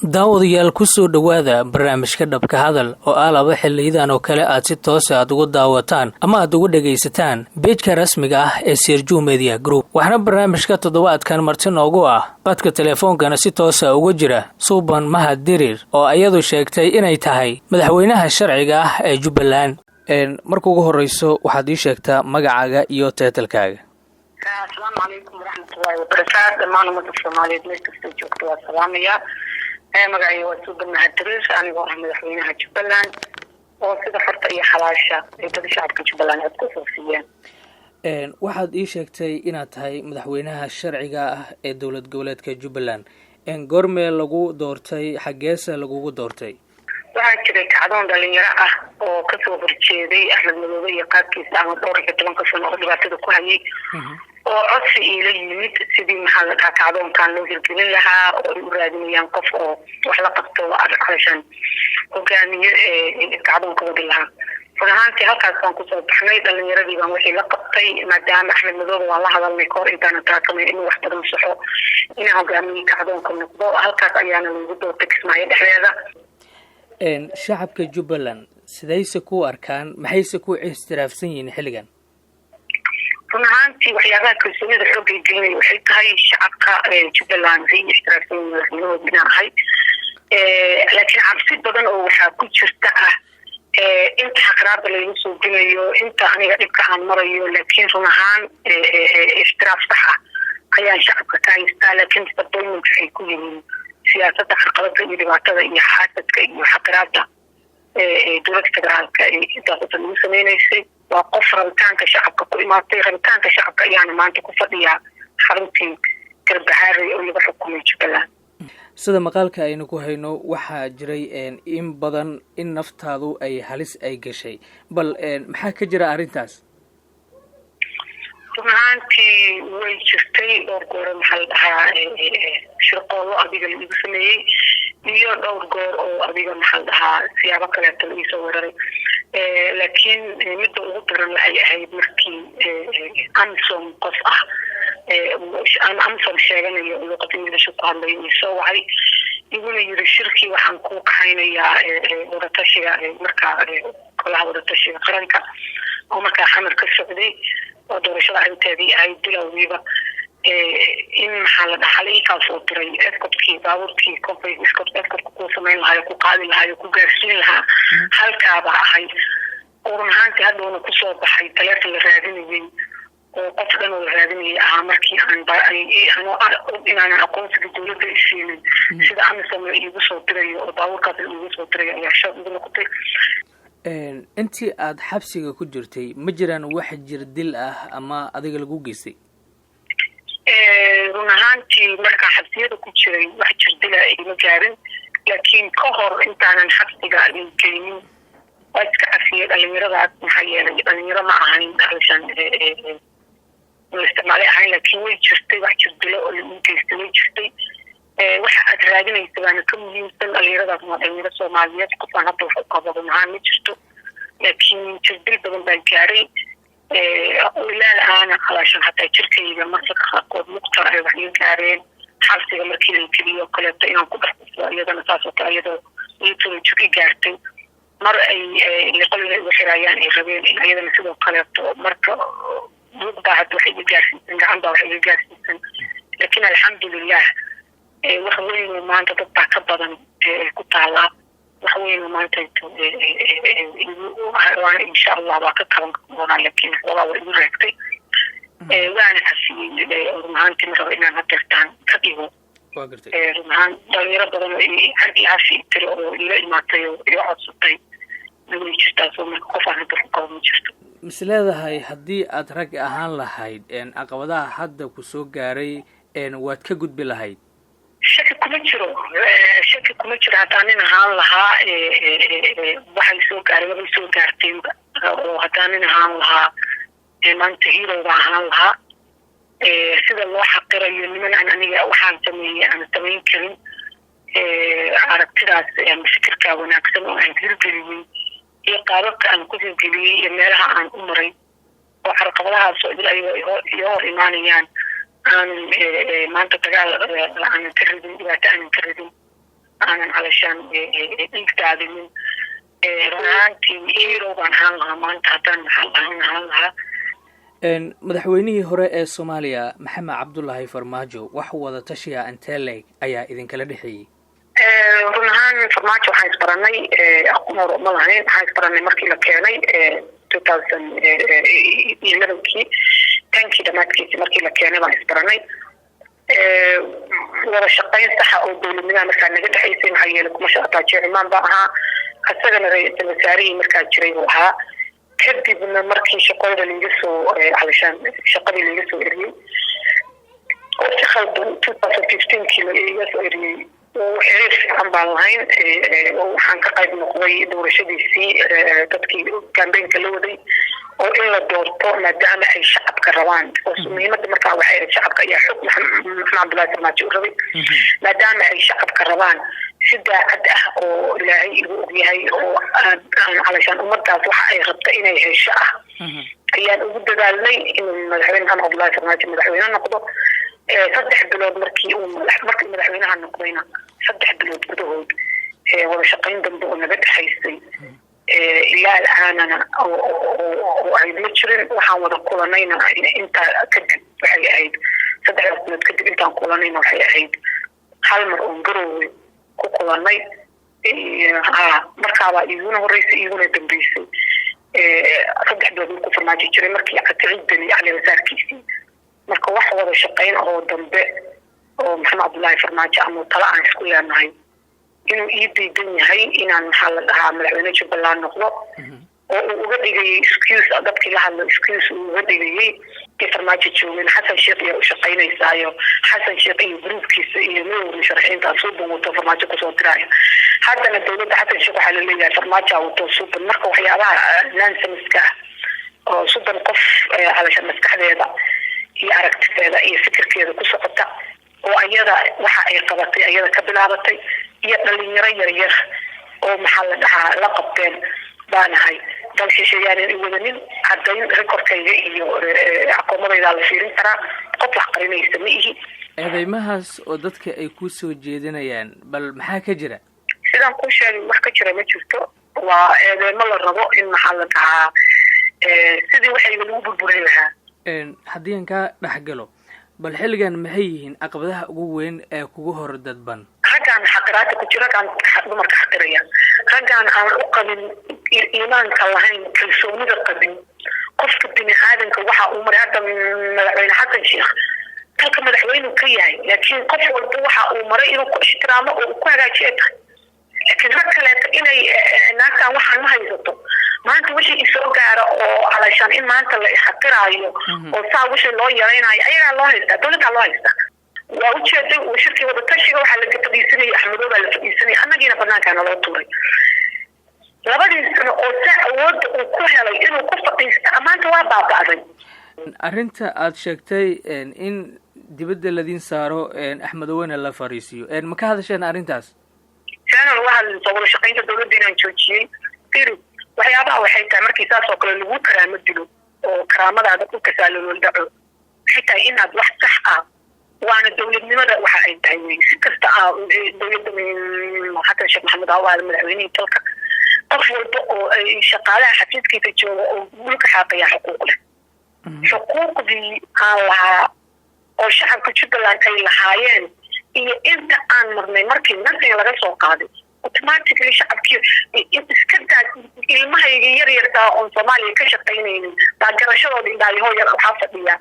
Daawadayaal, kusoo dhowaada barnaamijka Dhabka Hadal oo ah laba xiliyadan oo kale aad si toosa aad ugu daawataan ama aad ugu dhagaysataan page-ka rasmiga ah ee Sirju Media Group. Waxaana barnaamijka toddobaadkan marti noogu ah, qadka telefoonkana si toosa uga jira, Suuban Mahad Dirir oo iyadu sheegtay inay tahay madaxweynaha sharciga ah ee Jubbaland. Marka ugu horreyso, waxaad ii sheegtaa magacaaga iyo title-kaaga. Asalaamu calaykum waraxmatullaahi wabarakaatu. Dhammaan ummadda Soomaaliyeed meel kastoo joogto waa salaamaya. Magacayga waa Suuban Mahad Diriir, anigoo ah madaxweynaha Jubbaland oo sida xorta iyo xalaasha ay dada shacabka Jubbaland cod kusoo siiyeen. Waxaad ii sheegtay inaad tahay madaxweynaha sharciga ah ee dowlad goboleedka Jubbaland. Goormee lagu doortay? Xaggeese lagugu doortay? Waxaa jiray kacdoon dhalinyaro ah oo kasoo horjeeday Axmed Madoobe iyo qaabkiisa ama dhowr iyo tobanka sano oo dhibaatada ku hayay, oo codsi iila yimid sidii, maxaa la dhahaa, kacdoonkan loo hirgelin lahaa, oo ay u raadinayaan qof oo wax la qabto, calashaan hogaamiye kacdoonka wadi lahaa. Run ahaantii halkaas baan kusoo baxnay. Dhalinyaradii baan wixii la qabtay, maadaama Axmed Madoobe waan la hadalnay kahor intaana taakamay inuu wax badan saxo, inaan hogaamiye kacdoonka noqdo. Halkaas ayaana lagu doortay, Kismaayo dhexdeeda. Shacabka Jubbaland sidayse ku arkaan? Maxayse ku ixtiraafsan yihiin xilligan? Run ahaantii waxyaabaha kalsoonida xoogay gelinaya waxay tahay shacabka Jubbaland waxay ixtiraafsan yihiin madaxweynahooda inaan ahay, laakiin cabsi badan oo waxaa ku jirta ah inta xaqraada laygu soo gelayo, inta aniga dhibka aan marayo. Laakiin run ahaan ixtiraaf sax ah ayaan shacabka ka haystaa, laakiin disappointment waxay ku yihiin siyaasadda carqalada iyo dhibaatada iyo xaasadka iyo xaqiraada dowladda federaalka intaasota lagu sameynaysay. Waa qof rabitaanka shacabka ku imaatay, rabitaanka shacabka ayaana maanta ku fadhiyaa xaruntii Garbahaarey oo laga xukumay Jubbaland. Sida maqaalka aynu ku hayno, waxaa jiray in badan in naftaadu ay halis ay gashay. Bal maxaa ka jira arrintaas? Run ahaantii way jirtay dhowr gooro, maxaa la dhahaa, shirqoollo adiga la igu sameeyey iyo dhowr goor oo adiga, maxaa la dhahaa, siyaabo kaleeto la iisoo weeraray. Laakiin midda ugu daran waxay ahayd markii AMISOM qof ah, AMISOM sheeganayo, luqada Ingiliisha ku hadlayo, ii soo wacay, iguna yiri: "Shirkii waxaan ku kaxaynayaa wadatashiga, markaa golaha wadatashiga qaranka oo markaa Xamar ka socday oo doorashada arrinteedii ahayd bilowgiiba." In, maxaa la dhahaa, la ii soo diray escortkii, baabuurkii convoy escortka kuu samayn lahayo, ku qaadi lahayo, ku gaarsiin lahaa halkaaba ahayd, oo run ahaantii hadhowna kusoo baxay taleefon la raadinayay oo qof dhan oo la raadinayay ahaa. Markii aan inaanan aqoonsiga dowladda isiinin, sida AMISOM la iigu soo dirayo oo baabuurkaas la iigu soo dirayo ayaa shab igu noqotay. Intii aada xabsiga ku jirtay, ma jiraan wax jir dil ah ama adiga lagu geystay? Run ahaantii markaa xabsiyada ku jiray wax jirdila ima gaarin, laakiin ka hor intaanan xabsiga geynin waa iska cafiyey dhalinyaradaas. Maxaa yeelay dhalinyaro ma ahayn alshan la isticmaalay ahayn, laakiin way jirtay wax jirdilo oo lagu geystay, way jirtay. Waxa aad raadinaysa baana ka muhiimsan. Dhalinyaradaas waa dhalinyaro Soomaaliyeed, qofaan hadda wax u qabo run ahaan ma jirto, laakiin jirdil badan baa gaaray ilaal aana calaashan hataa jirkayga mararka qaarkood muqtar ay wax iga gaareen. Xabsiga markii la geliyo o kaleeto inaan ku dhex kufo, iyadana saas oo kale, iyadoo iyadoo jirka gaartay mar ay qolina igu xirayaan, ay rabeen in ayadana sidoo kaleeto. Marka mug baa hadda wax iga gaarsiisan, gacan baa wax iga gaarsiisan, laakiin alxamdulilah wax weyn oo maanta dad baa ka badan ku taalaa, wax weyn oo maanta waana insha Allah waa ka kaban doonaa, laakiin xoogaa waa igu raagtay, waana cafiyey. Run ahaantii ma rabo inaan hadeertaan ka dhigo. Run ahaan dhalinyaro badan oo cafi tiri oo ila imaatay oo iga codsatay way jirtaa, soo marka qof aan hadda ku qabo ma jirto. Mis leedahay haddii aad rag ahaan lahayd, caqabadaha hadda ku soo gaaray waad ka gudbi lahayd? Shaki kuma jiro, shaki kuma jiro. Haddaan nin ahaan lahaa, waxay soo gaaray mabay soo gaarteenba, oo haddaan nin ahaan lahaa maanta hero baa ahaan lahaa. Sida loo xaqirayo niman aan aniga waxaan sameeyey aan samayn karin, aragtidaas ama fikirkaa wanaagsan oo aan hirgeliyey iyo qaababka aan ku hirgeliyey iyo meelaha aan u maray oo carqabadahaasoo idil ayagoo iga hor imaanayaan aanan maanta dagaal aanan ka ridin, dhibaato aanan ka ridin, aanan Aanan calashaan dhiig daadinin. Run ahaantii hero baan ahaan lahaa maanta haddaan maxaa ahaan lahaa. Madaxweynihii hore ee Soomaaliya, Maxamed Cabdulaahi Farmaajo, wax wada tashiga intee leeg ayaa idinkala dhexeeyey? Run ahaan Farmaajo waxaan isbaranay, aqoon hore uma lahayn. Waxaan isbaranay markii la keenay 2011-kii, 10-kii dhamaadkiisi markii la keenay baan isbaranay. Wada shaqayn saxa oo dowladnimaha markaa naga dhexaysay, maxaa yeelay kuma shaqataajiyo cumaan baa ahaa, isagana ra-iisul wasaarihii markaa jiray buu ahaa. Kadibna markii shaqada laiga soo calashaan shaqadii laiga soo eriyey oo si khaldan 2015-kii laiga soo eriyey, xiriir fiican baan lahayn. Waxaan ka qayb noqday doorashadiisii, dadkii campaign-ka la waday oo in la doorto maadaama ay shacabka rabaan. Muhiimada markaa waxay ahayd shacabka ayaa xog Maxamed Cabdullahi Farmaajo u rabay, maadaama ay shacabka rabaan si daacad ah oo Ilaahay igu ogyahay oo aan calashaan ummadaas waxa ay rabta inay hesho ah ayaan ugu dadaalnay inuu madaxweyne Maxamed Cabdullahi Farmaajo madaxweyne noqdo. 3 bilood markii uu markii madaxweynaha noqdayna, 3 bilood gudahood wada shaqayn dambe oo naga dhexaysay ilaa al'aanana oo ahayd ma jirin. Waxaan wada kulanayna intaa kadib waxay ahayd 3daas bilood kadib intaan kulanayna waxay ahayd hal mar oon Garoowe ku kulanay. Ha, markaabaa iguna horeysay iguna dambeysay. 3 bilood markuu Farmaajo jiray, markii Saciid Deni cali wasaarkiisii. Marka wax wada shaqayn oo dambe oo Maxamed Cabdullaahi Farmaajo ama talo aan isku leenahay, inuu ii diidan yahay inaan maxaa la dhahaa madaxweyne Jubbaland noqdo oo uu uga dhigayay excuse, dadkii la hadlo excuse uu uga dhigayay kii Farmaajo joogeen Xasan Sheekh iyo ushaqaynaysaayo, Xasan Sheekh iyo group-kiisa iyo midowda musharaxiinta suuban wato Farmaajo kusoo diraayo. Haddana dowladda Xasan Sheekh waxaa laleeyahay Farmaajoa wato suuban. Marka waxyaabaha nonsense-ka ah oo suuban qof calasha maskaxdeeda iyo aragtideeda iyo fikirkeeda ku socota oo ayada waxa ay qabatay ayada ka bilaabatay iyo dhalinyaro yaryar oo maxaa la dhahaa la qabteen baanahay. Dal shisheeyaanan i wadanin, caddayn record-kayga iyo aqoomadaydaa la fiirin karaa, qof wax qarinaysa ma ihi. Eedeymahaas oo dadka ay ku soo jeedinayaan, bal maxaa ka jira? Sidaan kuu sheegay, wax ka jira ma jirto. Waa eedeymo la rabo in maxaa la dhahaa sidii waxayga lagu burburin lahaa. Haddii aan kaa dhex galo, bal xilligan maxay yihiin caqabadaha ugu weyn ee kugu hor dadban? Raggaan xaqiraada ku jira, raggaan dumarka xaqiraya, raggaan aan u qabin iimaanka lahayn, kalsoonida qabin qofka bini aadanka waxa uu maray. Hadda madaxweyne Xasan Sheekh dalka madaxweynuu ka yahay, laakiin qof walba waxa uu maray inuu ku ixtiraamo oo uu ku hagaajiya tahay. Laakiin rag kaleeto inay naagtaan waxaan ma haysato maanta wixii isoo gaara oo calashaan in maanta la ixaqiraayo oo saa wixii loo yaraynayo ayagaa loo haystaa, dowladdaa loo haystaa. Waa ujeeday shirkii wadatashiga waxaa laga fadhiisanayay Axmedoobaa la fadhiisanayay, annagiina banaankaana loo tuuray. Labadii sano oo saa awoodda uu ku helay inuu ku fadhiista maanta waa baaba'day. Arrinta aada sheegtay in dibadda ladin saaro, Axmedowena la fariisiiyo, ma ka hadasheen arrintaas? Saana uga hadlayso wada shaqaynta dowladda inaan joojiyey. Firi, waxyaabaha waxay tahay markii saas oo kale lagu karaamo dilo oo karaamadaada dhulka saalool dhaco, waxay tahay inaad wax sax ah waana dowladnimada waxa ay tahay wey. Si kasta ah dowladda Xasan Sheekh Maxamed ha u ahaada madaxweynihii dalka, qof walba oo shaqaalaha xafiiskiisa jooga oo dhulka xaaqaya xuquuq leh. Xuquuqdii aan lahaa oo shacabka Jubbaland ay lahaayeen iyo inta aan marnay markii nothing laga soo qaaday, automatically shacabkii iska daa, ilmahayga yar yartaa oon Soomaaliya ka shaqaynaynin baa garashadooda indhaayahoo yar waxaa fadhiya.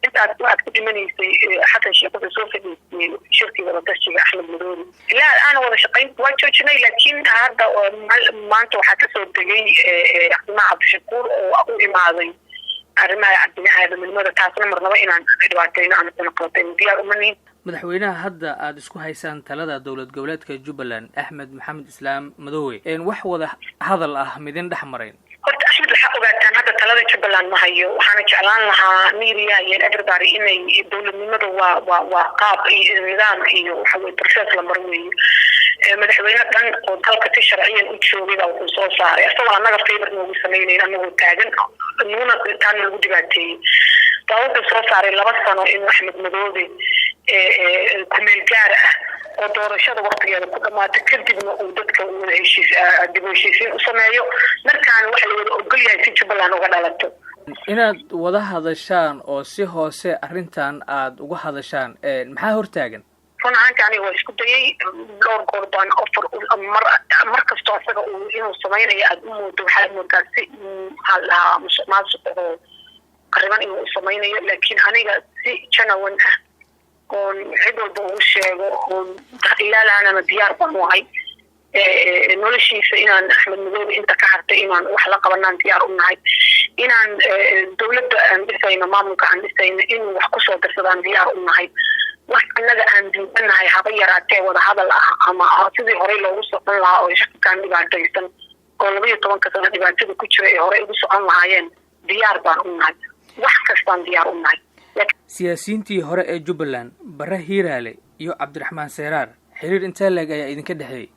Intaas waxaad ku dhimanaysay Xasan Sheekh wuxuu soo fadhiisiyey shirkii wadatashiga Axmed Madoobe. Ilaa aan wada shaqayn waa joojinay, laakiin hadda maanta waxaa kasoo degay Cabdimaa Cabdishakuur oo u imaaday arrimaha bini aadaminimada. Taasna marnaba inaan dhibaatayno ama cunaqabatayno diyaar uma nihin. Madaxweynaha hadda aada isku haysaan talada dowlad goboleedka Jubbaland, Axmed Maxamed Islaam Madoowe, wax wada hadal ah midin dhex marayn? Horta Axmed waxaa ogaataan hadda talada Jubbaland ma hayo. Waxaana jeclaan lahaa media iyo everybody inay dowladnimada waa qaab iyo nidaam iyo waxa weye process la maro weeye. Madaxweyne dhan oo dalka si sharciyan u joogay baa wuxuu soo saaray isagoo annaga favor noogu samaynayn, anagoo taagan nuguna taana lagu dhibaateeyey, baa wuxuu soo saaray 2 sano inuu Axmed Madoobe kumeel gaar ah. Oo doorashada waktigeeda ku dhamaato, kadibna uu dadka wada heshiis, dib u heshiisiin u sameeyo. Markaana waxa la wada ogol yahay si Jubbaland uga dhalato. Inaad wada hadashaan oo si hoose arrintan aada uga hadashaan, maxaa hortaagan? Run ahaanti aniga waa isku dayay dhowr goor baan offer. Mar mar kastoo asaga uu inuu samaynayo aada u moodo, waxaad moodaa si, maxaa la dhahaa, musuq maasuq oo qariban inuu u samaynayo. Laakiin aniga si genuine ah oon cid walba ugu sheego oon ilaalaanama diyaar baan u ahay noloshiisa inaan Axmed Madoobe inta ka hartay inaan wax la qabanaan diyaar u nahay, inaan dawladda aan dhisayno, maamulka aan dhisayno inuu wax kusoo darsadaan diyaar u nahay. Wax annaga aan diidanahay haba yaraatee wada hadal ah ama sidii horey loogu socon lahaa oo shacabkaan dhibaataysan oo 12-ka sano dhibaatada ku jira ay horey ugu socon lahaayeen, diyaar baan u nahay. Wax kastaan diyaar u nahay. Siyaasiyiintii hore ee Jubbaland, Bare Hiiraale iyo Cabdiraxmaan Seeraar, xiriir intee leeg ayaa idinka dhexeeyey?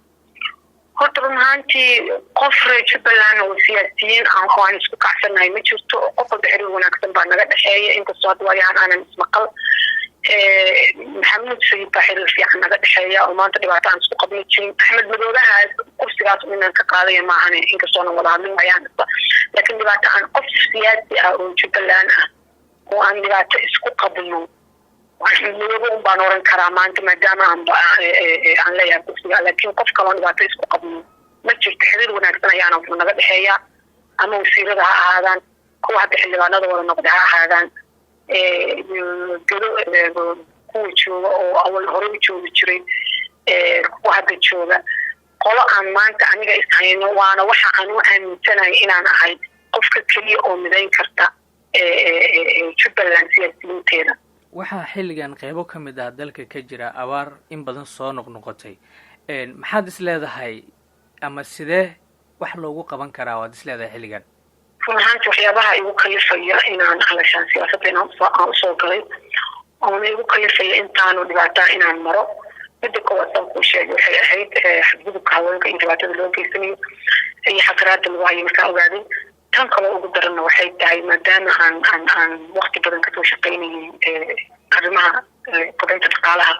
Horta run ahaantii qof reer Jubbaland oo siyaasiyiin ah oo aan isku kacsanahay ma jirto. Qof walba xiriir wanaagsan baa naga dhexeeya, inkastoo hadda waayahan aanan ismaqal. Maxamuud Sayid baa xiriir fiican naga dhexeeya oo maanta dhibaato aan isku qabna jirin. Axmed Madoobaha kursigaas inaan ka qaadaya maahane, inkastoona wada hadlin waayaan kasta, laakiin dhibaato aan qof siyaasi ah oo Jubbaland ah oo aan dhibaato isku qabno, Axmed Madoobe un baan oran karaa maanta, maadaama aan aan leeyahay kursiga. Laakiin qof kaloon dhibaato isku qabno ma jirto. Xiriir wanaagsan ayaana wuxuu naga dhexeeyaa, ama wasiirada ha ahaadaan, kuwa hadda xildhibaanada wada noqda ha ahaadaan, gado kuwa jooga oo awal hore u joogi jiray, kuwa hadda jooga, qolo aan maanta aniga ishayno. Waana waxa aan u aaminsanahay inaan ahay qofka keliya oo midayn karta Jubbaland siyaasiyiinteeda. Waxaa xilligan qeybo ka mid ah dalka ka jira abaar in badan soo noqnoqotay. Maxaad is leedahay ama sidee wax loogu qaban karaa waad is leedahay xilligan? Run ahaanti waxyaabaha igu kalifaya inaan halashaan siyaasadda inaan aan usoo galay oona igu kalifaya intaanu dhibaataa inaan maro, midda koowaad saan kuu sheegay waxay ahayd xadgudubka haweenka iyo dhibaatada loo geysanayo iyo xaqiraada lagu hayo markaa ogaaday. Tan kaloo ugu daranna waxay tahay, maadaama aan waqti badan kasoo shaqaynayay arrimaha kobcinta dhaqaalaha,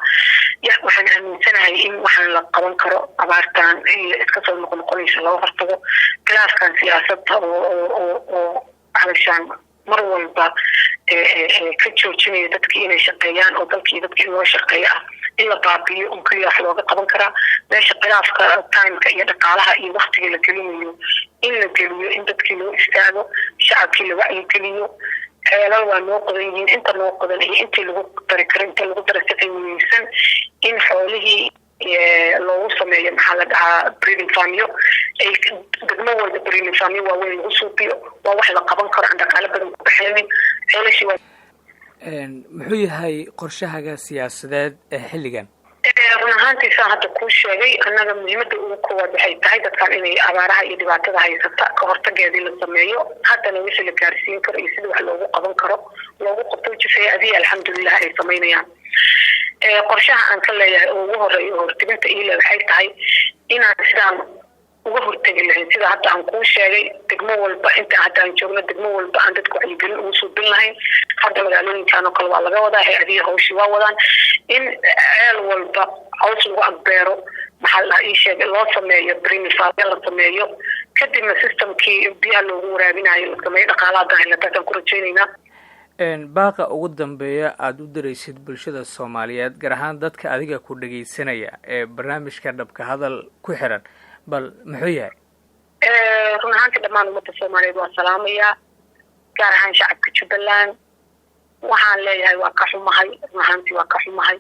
waxaan aaminsanahay in waxaan la qaban karo, abaartan iyo iska soo noqnoqonaysa laga hortago, khilaafkan siyaasadda oo halashaan mar walba ka joojinaya dadkii inay shaqeeyaan oo dalkii dadkii in loo shaqeeyo ah in la baabiyo un keliya wax looga qaban karaa. Meesha khilaafka timeka iyo dhaqaalaha iyo waktiga la gelinayo, in la geliyo in dadkii loo istaago, shacabkii la wacyigeliyo. Ceelal waa noo qodan yihiin, inta noo qodan iyo intii lagu dari karo inta lagu dara si qiimiyeysan in xoolihii loogu sameeyo, maxaa la dhahaa, breeding farmyo ay degmo walba breeding farmyo waaweyn lagu suubiyo. Waa wax la qaban karo aan dhaqaalo badan ku baxaynin. Ceelashii waa Muxuu yahay qorshahaga siyaasadeed ee xilligan? Run ahaantii saan hadda kuu sheegay, annaga muhiimada ugu koowaad waxay tahay dadkan inay abaaraha iyo dhibaatada haysata ka hortageedii la sameeyo. Haddana wixii la gaarsiin karo iyo sidii wax loogu qaban karo loogu qabto jifaya adiya, alxamdulilah, ay samaynayaan. Qorshaha aan ka leeyahay oo ugu horeeya oo horteginta iile waxay tahay inaan sidaan uga hortegi lahayn, sida hadda aan kuu sheegay, degmo walba inta hadda aan joogno, degmo walba aan dadka wacyigelin ugu suubin lahayn. Hadda magaalooyinkan oo kale waa laga wadaa, hay-adihii hawshii waa wadaan, in ceel walba caws lagu agbeero, maxaa la dhahaa, ii sheeg, loo sameeyo primify la sameeyo, kadibna systemkii biyaha loogu waraabinayo la sameeyo. Dhaqaalaha haddaan helna taasaan ku rajaynaynaa. Baaqa ugu dambeeya aada u diraysid bulshada Soomaaliyeed, gaar ahaan dadka adiga ku dhagaysanaya ee barnaamijka Dhabka Hadal ku xiran, bal muxuu yahay? Run ahaantii dhammaan ummadda Soomaaliyeed waa salaamayaa, gaar ahaan shacabka Jubbaland. Waxaan leeyahay waa ka xumahay, run ahaantii waa ka xumahay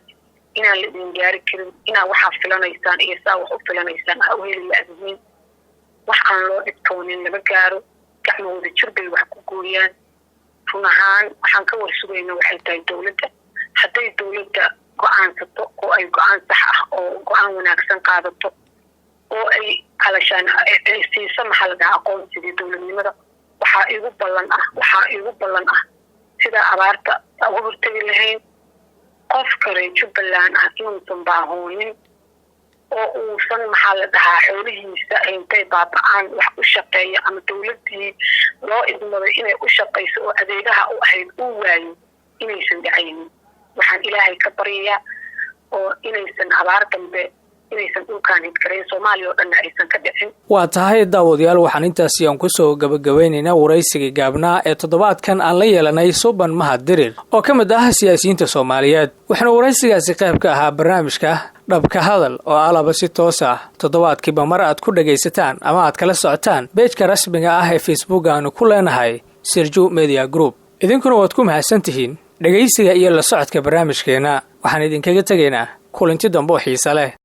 inaan la idin gaari karin, inaa waxaa filanaysaan iyo saa wax u filanaysaan ha u heli la-dihiin. Wax aan loo dhibtoonin lama gaaro, gacmo wada jir bay wax ku gooyaan. Run ahaan waxaan ka warsugayna waxay tahay dawladda. Hadday dawladda go-aansato oo ay go-aan sax ah oo go-aan wanaagsan qaadato oo ay halashaan ay siiso, maxaa la dhahaa, aqoonsigii dowladnimada, waxaa iigu ballan ah sidaa abaarta uga hortegi lahayn, qofka reer Jubbaland ah inuusan baahoonin oo uusan, maxaa la dhahaa, xoolihiisa intay baaba-aan wax u shaqeeya ama dawladdii loo idmaday inay u shaqayso oo adeegaha u ahayd uu waayo inaysan dhacaynin. Waxaan Ilaahay ka baryayaa Oo inaysan abaar dambe inaysan dhulkaan hidkarayn, Soomaaliya oo dhanna aysan ka dhicin. Waa tahay, daawadayaal, waxaan intaasi aan kusoo gabagabaynaynaa waraysigii gaabnaa ee toddobaadkan aan la yeelanay Suban Mahad Dirir oo ka mid ah siyaasiyiinta Soomaaliyeed. Waxaana waraysigaasi qayb ka ahaa barnaamijka Dhabka Hadal oo alaba si toos ah toddobaadkiiba mar aad ku dhagaysataan ama aad kala socotaan page-ka rasmiga ah ee Facebook aanu ku leenahay, Sirju Media Group. Idinkuna waad ku mahadsan tihiin dhegaysiga iyo la socodka barnaamijkeenna. Waxaan idinkaga tegaynaa kulanti dambe oo xiise leh.